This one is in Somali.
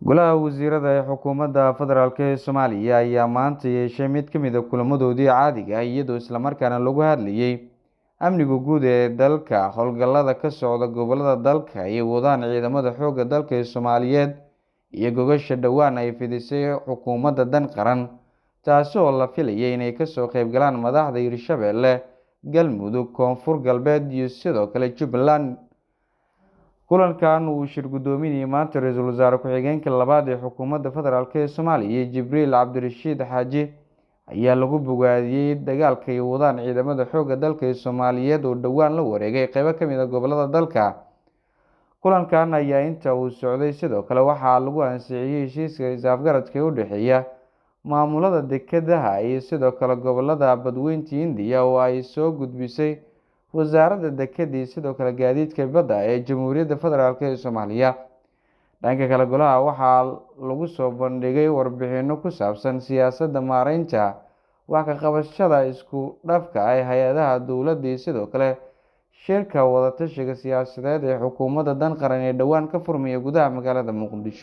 Golaha Wasiirada ee Xukuumadda Federaalk ee Soomaaliya ayaa maanta yeeshay mid ka mid ah kulamadoodii caadiga ah, iyadoo isla markaana lagu hadlayay amniga guud ee dalka, howlgallada ka socda gobollada dalka ay wadaan ciidamada xoogga dalka ee Soomaaliyeed, iyo gogosha dhowaan ay fidisay xukuumadda Dan Qaran, taasi oo la filayay inay kasoo qayb galaan madaxda Hirshabelle, Galmudug, Koonfur Galbeed iyo sidoo kale Jubbaland. Kulankan uu shir guddoominayay maanta ra-iisul wasaare ku-xigeenka labaad ee xukuumadda federaalk ee Soomaaliya, Jibriil Cabdirashiid Xaaji, ayaa lagu bogaadiyey dagaalka ay wadaan ciidamada xoogga dalka ee Soomaaliyeed oo dhowaan la wareegay qeybo ka mid ah gobollada dalka. Kulankan ayaa inta uu socday sidoo kale waxaa lagu ansixiyey heshiiska is-afgaradka ee u dhexeeya maamulada dekedaha iyo sidoo kale gobolada Badweynta Hindiya oo ay soo gudbisay Wasaaradda Dekeda iyo sidoo kale Gaadiidka Badda ee Jamhuuriyadda Federaalk ee Soomaaliya. Dhanka kale, golaha waxaa lagu soo bandhigay warbixino ku saabsan siyaasadda maareynta wax ka qabashada isku dhafka ah ee hay-adaha dowladda iyo sidoo kale shirka wadatashiga siyaasadeed ee xukuumadda Dan Qaran ee dhowaan ka furmaya gudaha magaalada Muqdisho.